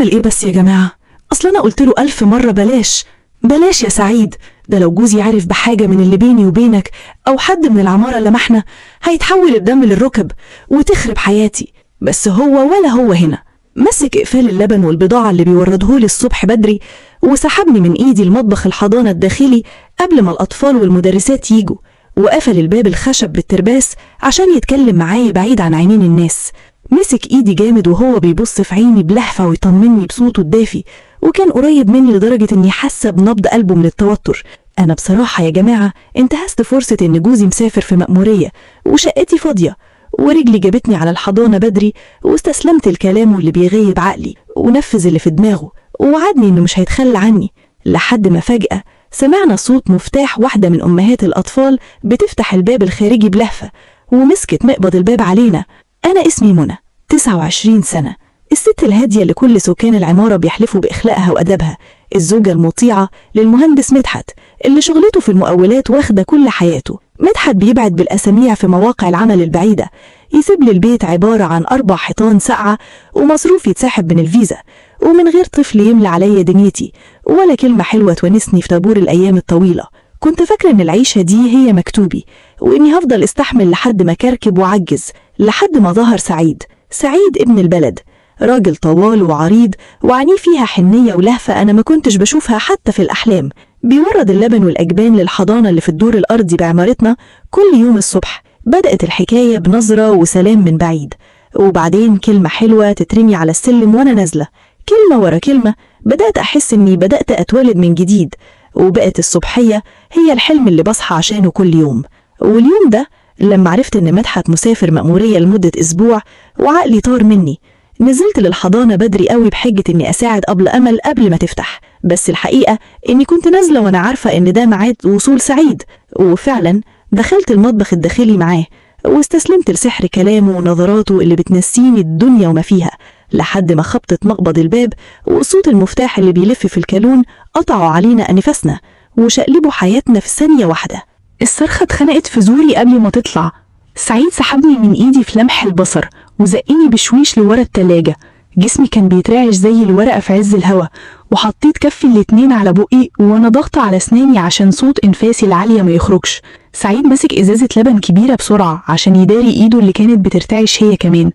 أعمل إيه بس يا جماعة؟ أصل أنا قلت له 1000 مرة بلاش بلاش يا سعيد، ده لو جوزي عرف بحاجة من اللي بيني وبينك أو حد من العمارة لمحنا هيتحول الدم للركب وتخرب حياتي. بس هو ولا هو هنا. مسك إقفال اللبن والبضاعة اللي بيوردهولي الصبح بدري وسحبني من إيدي المطبخ الحضانة الداخلي قبل ما الأطفال والمدرسات يجوا، وقفل الباب الخشب بالترباس عشان يتكلم معايا بعيد عن عينين الناس. مسك إيدي جامد وهو بيبص في عيني بلهفة ويطمني بصوته الدافي، وكان قريب مني لدرجة إني حاسة بنبض قلبه من التوتر. أنا بصراحة يا جماعة انتهزت فرصة إن جوزي مسافر في مأمورية وشقتي فاضية، ورجلي جابتني على الحضانة بدري، واستسلمت لكلامه اللي بيغيب عقلي ونفذ اللي في دماغه، ووعدني إنه مش هيتخلى عني. لحد ما فجأة سمعنا صوت مفتاح واحدة من أمهات الأطفال بتفتح الباب الخارجي بلهفة ومسكت مقبض الباب علينا. أنا اسمي منى، 29 سنة، الست الهادية اللي كل سكان العمارة بيحلفوا بإخلاقها وأدبها، الزوجة المطيعة للمهندس مدحت اللي شغلته في المقاولات واخدة كل حياته. مدحت بيبعد بالأساميع في مواقع العمل البعيدة، يسيب لي البيت عبارة عن 4 حيطان ساقعة ومصروف يتسحب من الفيزا، ومن غير طفل يملى عليا دنيتي ولا كلمة حلوة تونسني في طابور الأيام الطويلة. كنت فاكرة إن العيشة دي هي مكتوبي، وإني هفضل استحمل لحد ما كركب وعجز، لحد ما ظهر سعيد. سعيد ابن البلد، راجل طوال وعريض وعينيه فيها حنية ولهفة أنا ما كنتش بشوفها حتى في الأحلام. بيورد اللبن والأجبان للحضانة اللي في الدور الأرضي بعمارتنا كل يوم الصبح. بدأت الحكاية بنظرة وسلام من بعيد، وبعدين كلمة حلوة تترمي على السلم وأنا نازلة، كلمة ورا كلمة. بدأت أحس إني بدأت أتولد من جديد، وبقت الصبحية هي الحلم اللي بصحى عشانه كل يوم. واليوم ده لما عرفت إن مدحت مسافر مأمورية لمدة أسبوع وعقلي طار مني، نزلت للحضانة بدري قوي بحجة إني أساعد أبل أمل قبل ما تفتح. بس الحقيقة إني كنت نازلة وأنا عارفة إن ده ميعاد وصول سعيد، وفعلا دخلت المطبخ الداخلي معاه واستسلمت لسحر كلامه ونظراته اللي بتنسيني الدنيا وما فيها، لحد ما خبطت مقبض الباب وصوت المفتاح اللي بيلف في الكالون قطعوا علينا أنفاسنا وشقلبوا حياتنا في ثانية واحدة. الصرخة اتخنقت في زوري قبل ما تطلع. سعيد سحبني من ايدي في لمح البصر وزقني بشويش لورا التلاجة. جسمي كان بيترعش زي الورقة في عز الهوا، وحطيت كفي الاتنين على بقي وانا ضاغطة على اسناني عشان صوت انفاسي العالية ما يخرجش. سعيد مسك ازازة لبن كبيرة بسرعة عشان يداري ايده اللي كانت بترتعش هي كمان،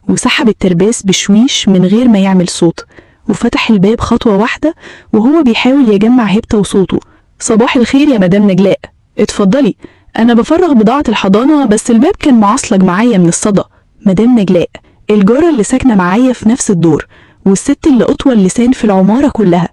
وسحب الترباس بشويش من غير ما يعمل صوت، وفتح الباب خطوة واحدة وهو بيحاول يجمع هيبته وصوته. صباح الخير يا مدام نجلاء، اتفضلي، أنا بفرغ بضاعة الحضانة بس الباب كان معصلج معايا من الصدى. مدام نجلاء، الجارة اللي ساكنة معايا في نفس الدور، والست اللي أطول لسان في العمارة كلها،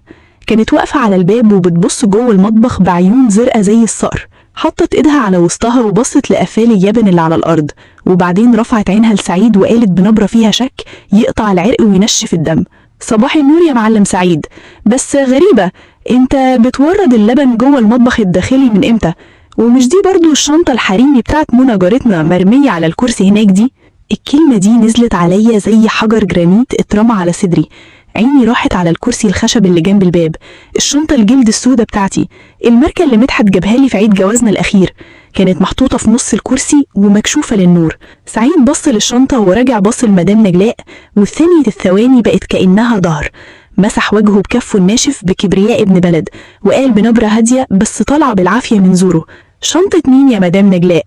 كانت واقفة على الباب وبتبص جوه المطبخ بعيون زرقاء زي الصقر. حطت ايدها على وسطها وبصت لقفال اليبن اللي على الأرض، وبعدين رفعت عينها لسعيد وقالت بنبرة فيها شك يقطع العرق وينشف الدم: صباح النور يا معلم سعيد، بس غريبة، انت بتورد اللبن جوه المطبخ الداخلي من امتى؟ ومش دي برضو الشنطة الحريمي بتاعت منى جارتنا مرمية على الكرسي هناك دي؟ الكلمة دي نزلت عليا زي حجر جرانيت اترمى على صدري. عيني راحت على الكرسي الخشب اللي جنب الباب، الشنطة الجلد السودة بتاعتي، الماركة اللي مدحت جابها لي في عيد جوازنا الأخير، كانت محطوطة في نص الكرسي ومكشوفة للنور. سعيد بص للشنطة ورجع بص لمدام نجلاء، والثانية الثواني بقت كأنها ظهر. مسح وجهه بكفه الناشف بكبرياء ابن بلد، وقال بنبرة هادية بس طالعة بالعافية من زوره: شنطة مين يا مدام نجلاء؟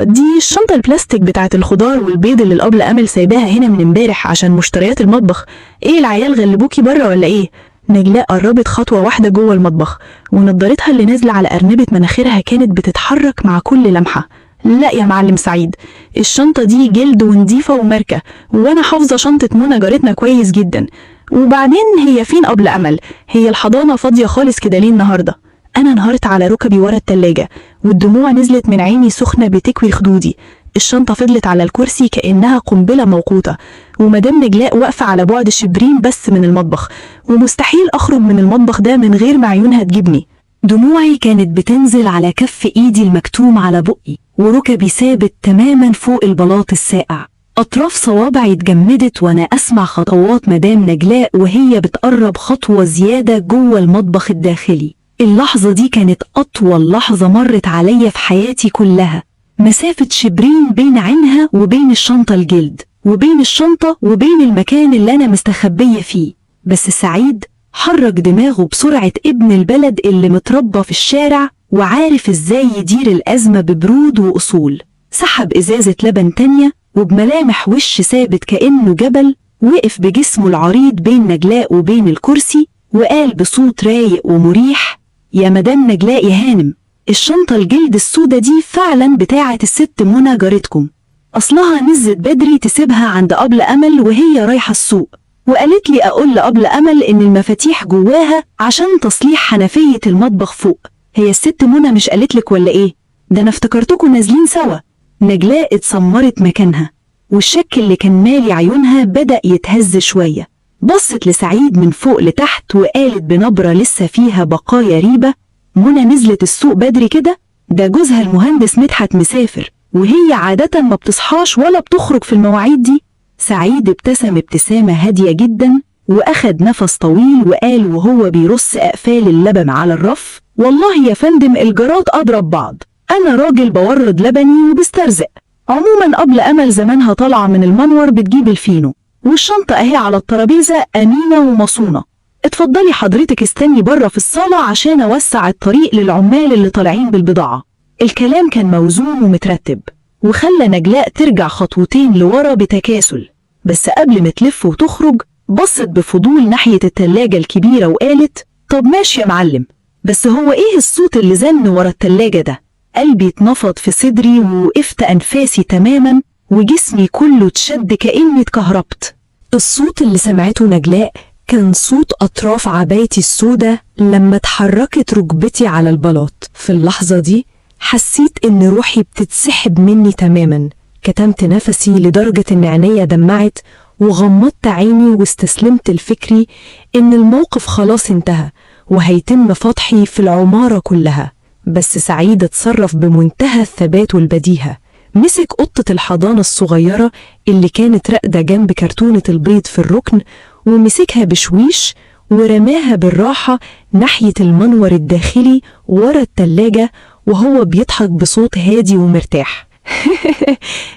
دي الشنطة البلاستيك بتاعت الخضار والبيض اللي الأبلة أمل سايباها هنا من امبارح عشان مشتريات المطبخ. ايه العيال غلبوكي بره ولا ايه؟ نجلاء قربت خطوة واحدة جوه المطبخ، ونضارتها اللي نازلة على أرنبة مناخيرها كانت بتتحرك مع كل لمحة. لا يا معلم سعيد، الشنطة دي جلد ونضيفة وماركة، وانا حافظة شنطة منى جارتنا كويس جدا. وبعدين هي فين أبلة أمل؟ هي الحضانة فاضية خالص كده ليه النهاردة؟ أنا انهارت على ركبي ورا التلاجة، والدموع نزلت من عيني سخنة بتكوي خدودي. الشنطة فضلت على الكرسي كأنها قنبلة موقوتة، ومدام نجلاء واقفة على بعد شبرين بس من المطبخ، ومستحيل أخرج من المطبخ ده من غير ما عيونها تجيبني. دموعي كانت بتنزل على كف إيدي المكتوم على بقي، وركبي ثابت تماما فوق البلاط الساقع. أطراف صوابعي اتجمدت وأنا أسمع خطوات مدام نجلاء وهي بتقرب خطوة زيادة جوه المطبخ الداخلي. اللحظة دي كانت أطول لحظة مرت عليا في حياتي كلها. مسافة شبرين بين عينها وبين الشنطة الجلد، وبين الشنطة وبين المكان اللي أنا مستخبية فيه. بس سعيد حرك دماغه بسرعة ابن البلد اللي متربى في الشارع وعارف ازاي يدير الأزمة ببرود وأصول. سحب إزازة لبن تانية، وبملامح وش ثابت كأنه جبل وقف بجسمه العريض بين نجلاء وبين الكرسي، وقال بصوت رايق ومريح: يا مدام نجلاء يا هانم، الشنطة الجلد السودة دي فعلا بتاعة الست منى جارتكم، أصلها نزلت بدري تسيبها عند أبلة أمل وهي رايحة السوق، وقالت لي أقول لأبلة أمل إن المفاتيح جواها عشان تصليح حنفية المطبخ فوق. هي الست منى مش قالت لك ولا إيه؟ ده أنا افتكرتكم نازلين سوا. نجلاء اتسمرت مكانها، والشك اللي كان مالي عيونها بدأ يتهز شوية. بصت لسعيد من فوق لتحت وقالت بنبرة لسه فيها بقايا ريبة: منى نزلت السوق بدري كده؟ ده جوزها المهندس مدحت مسافر، وهي عادة ما بتصحاش ولا بتخرج في المواعيد دي. سعيد ابتسم ابتسامة هادية جدا، وأخد نفس طويل وقال وهو بيرص أقفال اللبن على الرف: والله يا فندم الجارات أضرب بعض، أنا راجل بورد لبني وبسترزق. عموما قبل أمل زمانها طالعة من المنور بتجيب الفينو، والشنطة أهي على الترابيزة أمينة ومصونة. اتفضلي حضرتك استني بره في الصالة عشان أوسع الطريق للعمال اللي طالعين بالبضاعة. الكلام كان موزون ومترتب، وخلى نجلاء ترجع خطوتين لورا بتكاسل. بس قبل ما تلف وتخرج بصت بفضول ناحية التلاجة الكبيرة وقالت: طب ماشي يا معلم، بس هو إيه الصوت اللي زن ورا التلاجة ده؟ قلبي اتنفض في صدري ووقفت أنفاسي تماما، وجسمي كله اتشد كأني اتكهربت. الصوت اللي سمعته نجلاء كان صوت أطراف عبايتي السودة لما اتحركت ركبتي على البلاط. في اللحظة دي حسيت إن روحي بتتسحب مني تماما. كتمت نفسي لدرجة إن عينيا دمعت، وغمضت عيني واستسلمت لفكري إن الموقف خلاص انتهى وهيتم فضحي في العمارة كلها. بس سعيد اتصرف بمنتهى الثبات والبديهة. مسك قطة الحضانة الصغيرة اللي كانت راقدة جنب كرتونة البيض في الركن، ومسكها بشويش ورماها بالراحة ناحية المنور الداخلي ورا التلاجة، وهو بيضحك بصوت هادي ومرتاح.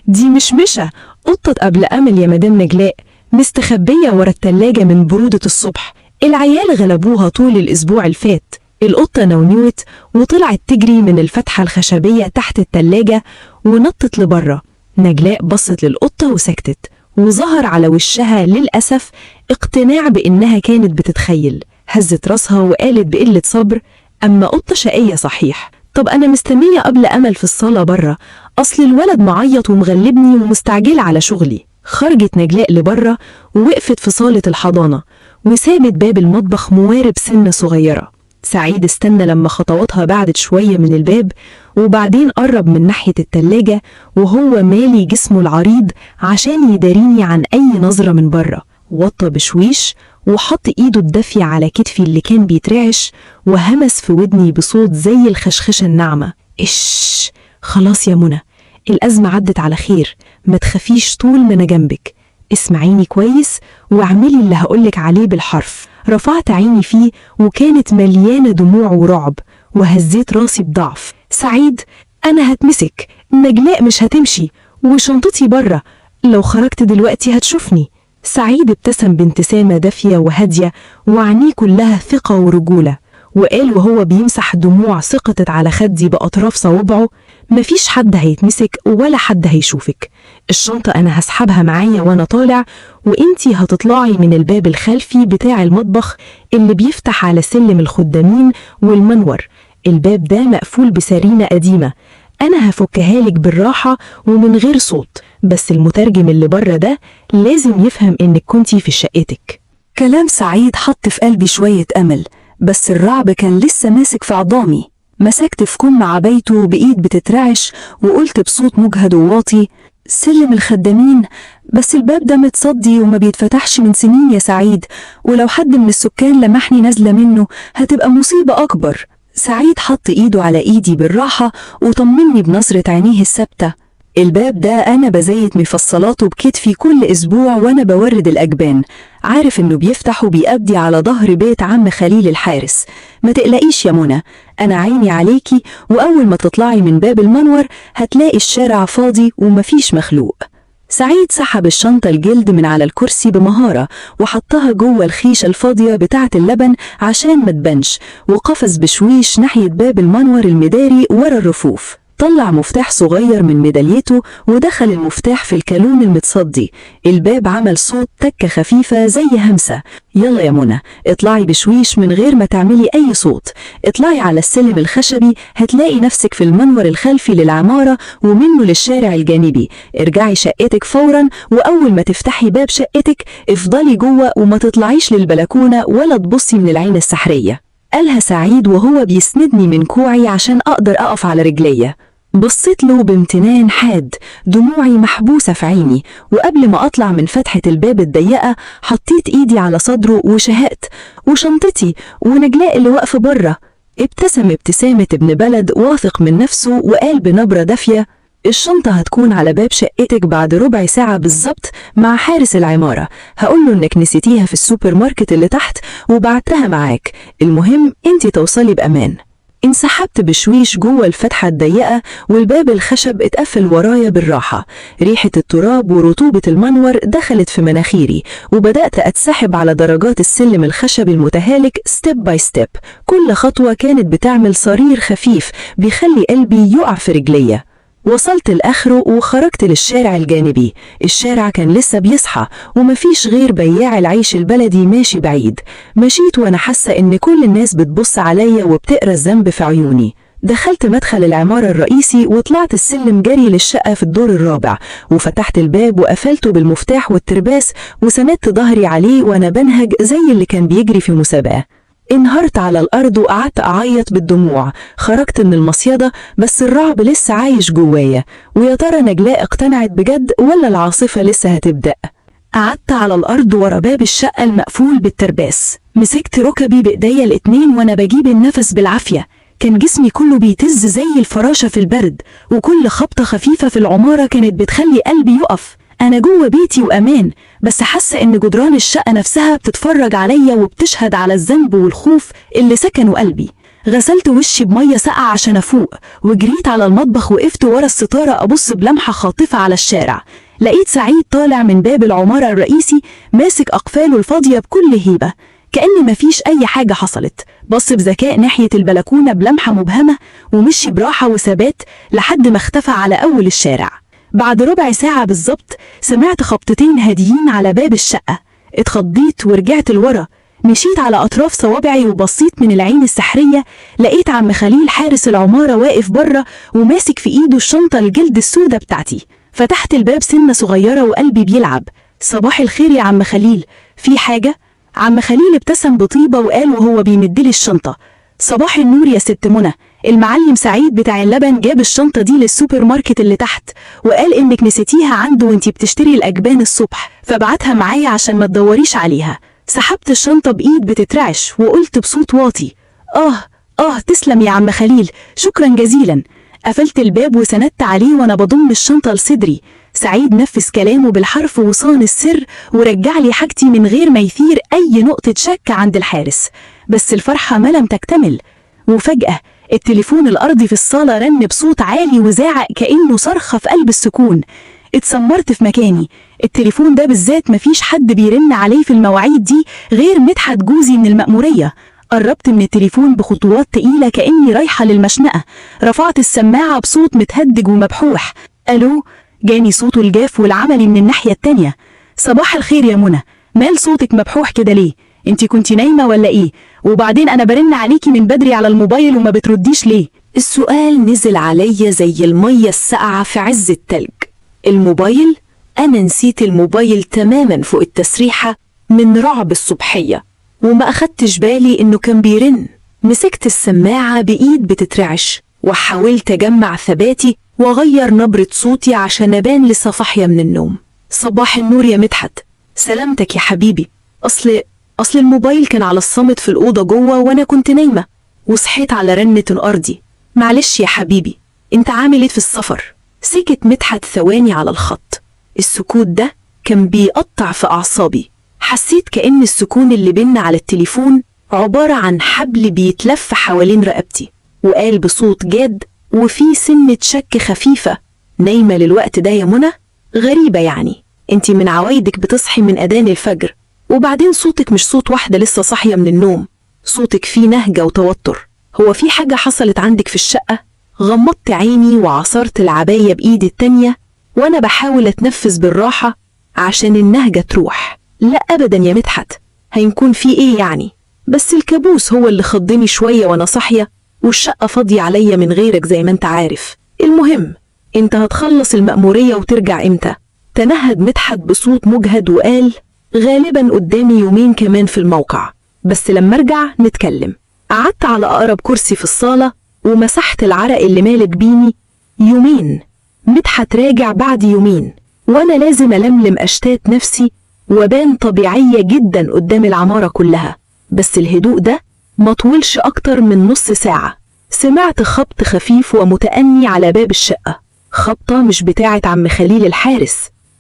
دي مشمشة، قطة قبل أمل يا مدام نجلاء، مستخبية ورا التلاجة من برودة الصبح. العيال غلبوها طول الأسبوع الفات. القطة نونوت وطلعت تجري من الفتحة الخشبية تحت التلاجة ونطت لبره. نجلاء بصت للقطة وسكتت، وظهر على وشها للأسف اقتناع بإنها كانت بتتخيل. هزت راسها وقالت بقلة صبر: أما قطة شقية صحيح. طب أنا مستنية قبل أمل في الصالة بره، أصل الولد معيط ومغلبني ومستعجلة على شغلي. خرجت نجلاء لبره ووقفت في صالة الحضانة، وسابت باب المطبخ موارب سنة صغيرة. سعيد استنى لما خطواتها بعدت شوية من الباب، وبعدين قرب من ناحية التلاجة وهو مالي جسمه العريض عشان يداريني عن أي نظرة من بره. وطى بشويش وحط إيده الدافية على كتفي اللي كان بيترعش، وهمس في ودني بصوت زي الخشخشة الناعمة: إش، خلاص يا منى، الأزمة عدت على خير، ما تخافيش طول ما أنا جنبك، اسمعيني كويس واعملي اللي هقولك عليه بالحرف. رفعت عيني فيه وكانت مليانة دموع ورعب، وهزيت راسي بضعف. سعيد، أنا هتمسك، نجلاء مش هتمشي، وشنطتي بره، لو خرجت دلوقتي هتشوفني. سعيد ابتسم بابتسامة دافية وهادية، وعينيه كلها ثقة ورجولة، وقال وهو بيمسح دموع سقطت على خدي بأطراف صوابعه: مفيش حد هيتمسك ولا حد هيشوفك، الشنطة أنا هسحبها معايا وأنا طالع، وإنتي هتطلعي من الباب الخلفي بتاع المطبخ اللي بيفتح على سلم الخدامين والمنور. الباب ده مقفول بسرينة قديمة، أنا هفكها لك بالراحة ومن غير صوت، بس المترجم اللي بره ده لازم يفهم إنك كنتي في شقتك. كلام سعيد حط في قلبي شوية أمل، بس الرعب كان لسه ماسك في عظامي. مسكت في كم عبايته بإيد بتترعش وقلت بصوت مجهد وواطي: سلم الخدامين، بس الباب ده متصدي وما بيتفتحش من سنين يا سعيد، ولو حد من السكان لمحني نازلة منه هتبقى مصيبة أكبر. سعيد حط إيده على إيدي بالراحة وطمني بنظرة عينيه الثابتة: الباب ده أنا بزيت مفصلاته بكتفي كل أسبوع وأنا بورد الأجبان، عارف إنه بيفتح وبيأبدي على ظهر بيت عم خليل الحارس. ما تقلقيش يا منى، أنا عيني عليكي، وأول ما تطلعي من باب المنور هتلاقي الشارع فاضي ومفيش مخلوق. سعيد سحب الشنطة الجلد من على الكرسي بمهارة وحطها جوه الخيشة الفاضية بتاعة اللبن عشان ما تبانش، وقفز بشويش ناحية باب المنور المداري ورا الرفوف. طلع مفتاح صغير من ميداليته ودخل المفتاح في الكالون المتصدي. الباب عمل صوت تكة خفيفة زي همسة. يلا يا منى اطلعي بشويش من غير ما تعملي أي صوت. اطلعي على السلم الخشبي هتلاقي نفسك في المنور الخلفي للعمارة ومنه للشارع الجانبي. ارجعي شقتك فورا، وأول ما تفتحي باب شقتك افضلي جوه وما تطلعيش للبلكونة ولا تبصي من العين السحرية. قالها سعيد وهو بيسندني من كوعي عشان أقدر أقف على رجليا. بصيت له بامتنان حاد، دموعي محبوسة في عيني، وقبل ما أطلع من فتحة الباب الضيقة حطيت إيدي على صدره وشهقت، وشنطتي ونجلاء اللي واقفة بره. ابتسم ابتسامة ابن بلد واثق من نفسه وقال بنبرة دافية: الشنطة هتكون على باب شقتك بعد ربع ساعة بالظبط مع حارس العمارة. هقوله إنك نسيتيها في السوبر ماركت اللي تحت وبعتها معاك. المهم انتي توصلي بأمان. انسحبت بشويش جوه الفتحة الضيقة والباب الخشب اتقفل ورايا بالراحة. ريحة التراب ورطوبة المنور دخلت في مناخيري، وبدأت أتسحب على درجات السلم الخشبي المتهالك step by step. كل خطوة كانت بتعمل صرير خفيف بيخلي قلبي يقع في رجليا. وصلت لآخره وخرجت للشارع الجانبي. الشارع كان لسه بيصحى ومفيش غير بياع العيش البلدي ماشي بعيد. مشيت وأنا حاسة إن كل الناس بتبص عليا وبتقرا الذنب في عيوني. دخلت مدخل العمارة الرئيسي وطلعت السلم جري للشقة في الدور الرابع، وفتحت الباب وقفلته بالمفتاح والترباس وسندت ظهري عليه وأنا بنهج زي اللي كان بيجري في مسابقة. انهارت على الأرض وقعدت أعيط بالدموع. خرجت من المصيدة بس الرعب لسه عايش جوايا، ويا ترى نجلاء اقتنعت بجد ولا العاصفة لسه هتبدأ؟ قعدت على الأرض ورا باب الشقة المقفول بالترباس، مسكت ركبي بإيديا الاتنين وأنا بجيب النفس بالعافية. كان جسمي كله بيتز زي الفراشة في البرد، وكل خبطة خفيفة في العمارة كانت بتخلي قلبي يقف. أنا جوه بيتي وأمان، بس حاسة إن جدران الشقة نفسها بتتفرج عليا وبتشهد على الذنب والخوف اللي سكنوا قلبي. غسلت وشي بمية ساقعة عشان أفوق، وجريت على المطبخ وقفت ورا الستارة أبص بلمحة خاطفة على الشارع. لقيت سعيد طالع من باب العمارة الرئيسي ماسك أقفاله الفاضية بكل هيبة، كأن مفيش أي حاجة حصلت. بص بذكاء ناحية البلكونة بلمحة مبهمة ومشي براحة وثبات لحد ما اختفى على أول الشارع. بعد ربع ساعة بالظبط سمعت خبطتين هاديين على باب الشقة. اتخضيت ورجعت لورا، مشيت على أطراف صوابعي وبصيت من العين السحرية. لقيت عم خليل حارس العمارة واقف بره وماسك في إيده الشنطة الجلد السودة بتاعتي. فتحت الباب سنة صغيرة وقلبي بيلعب. صباح الخير يا عم خليل، في حاجة؟ عم خليل ابتسم بطيبة وقال وهو بيمدلي الشنطة: صباح النور يا ست منى، المعلم سعيد بتاع اللبن جاب الشنطة دي للسوبر ماركت اللي تحت، وقال إنك نسيتيها عنده وانتي بتشتري الأجبان الصبح، فبعتها معايا عشان ما تدوريش عليها. سحبت الشنطة بإيد بتترعش وقلت بصوت واطي: آه تسلم يا عم خليل، شكرا جزيلا. قفلت الباب وسندت عليه وأنا بضم الشنطة لصدري. سعيد نفذ كلامه بالحرف وصان السر ورجع لي حاجتي من غير ما يثير أي نقطة شك عند الحارس. بس الفرحة ما لم تكتمل، وفجأة التليفون الأرضي في الصالة رن بصوت عالي وزعق كأنه صرخة في قلب السكون. اتسمرت في مكاني. التليفون ده بالذات مفيش حد بيرن عليه في المواعيد دي غير مدحت جوزي من المأمورية. قربت من التليفون بخطوات تقيلة كأني رايحة للمشنقة. رفعت السماعة بصوت متهدج ومبحوح: ألو. جاني صوته الجاف والعملي من الناحية التانية: صباح الخير يا منى، مال صوتك مبحوح كده ليه؟ انتي كنتي نايمة ولا ايه؟ وبعدين انا برن عليكي من بدري على الموبايل وما بترديش ليه؟ السؤال نزل عليا زي المية الساقعة في عز التلج. الموبايل؟ أنا نسيت الموبايل تماما فوق التسريحة من رعب الصبحية، وما أخدتش بالي إنه كان بيرن. مسكت السماعة بإيد بتترعش وحاولت أجمع ثباتي وأغير نبرة صوتي عشان أبان لسه صاحية من النوم. صباح النور يا مدحت، سلامتك يا حبيبي. أصل الموبايل كان على الصامت في الأوضة جوه وأنا كنت نايمة، وصحيت على رنة الأرضي. معلش يا حبيبي، انت عامل ايه في السفر؟ سكت مدحت ثواني على الخط. السكوت ده كان بيقطع في أعصابي. حسيت كأن السكون اللي بينا على التليفون عبارة عن حبل بيتلف حوالين رقبتي. وقال بصوت جاد وفي سنة شك خفيفة: نايمة للوقت ده يا منى؟ غريبة يعني، انتي من عوايدك بتصحي من أذان الفجر، وبعدين صوتك مش صوت واحدة لسه صاحية من النوم، صوتك فيه نهجة وتوتر. هو في حاجة حصلت عندك في الشقة؟ غمضت عيني وعصرت العباية بإيدي التانية وأنا بحاول أتنفس بالراحة عشان النهجة تروح. لا أبدا يا مدحت، هيكون في إيه يعني؟ بس الكابوس هو اللي خضني شوية وأنا صاحية، والشقة فاضية عليا من غيرك زي ما انت عارف. المهم انت هتخلص المأمورية وترجع امتى؟ تنهد مدحت بصوت مجهد وقال: غالبا قدامي يومين كمان في الموقع، بس لما ارجع نتكلم. قعدت على أقرب كرسي في الصالة ومسحت العرق اللي مالك بيني. يومين؟ مدحت راجع بعد يومين، وأنا لازم ألملم أشتات نفسي وبان طبيعية جدا قدام العمارة كلها. بس الهدوء ده ما طولش أكتر من نص ساعة. سمعت خبط خفيف ومتأني على باب الشقة، خبطة مش بتاعة عم خليل الحارس،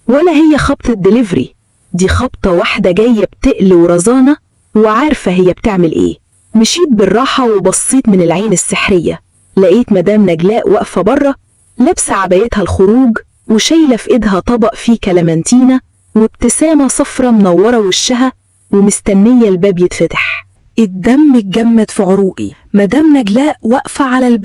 ولا هي خبطة ديليفري، دي خبطة واحدة جاية بتقل ورزانة وعارفة هي بتعمل ايه. مشيت بالراحة وبصيت من العين السحرية، لقيت مدام نجلاء واقفة بره، لابسة عبايتها الخروج وشايلة في ايدها طبق فيه كلمنتينا وابتسامة صفرة منورة وشها ومستنية الباب يتفتح. الدم اتجمد في عروقي. مدام نجلاء واقفة على الباب.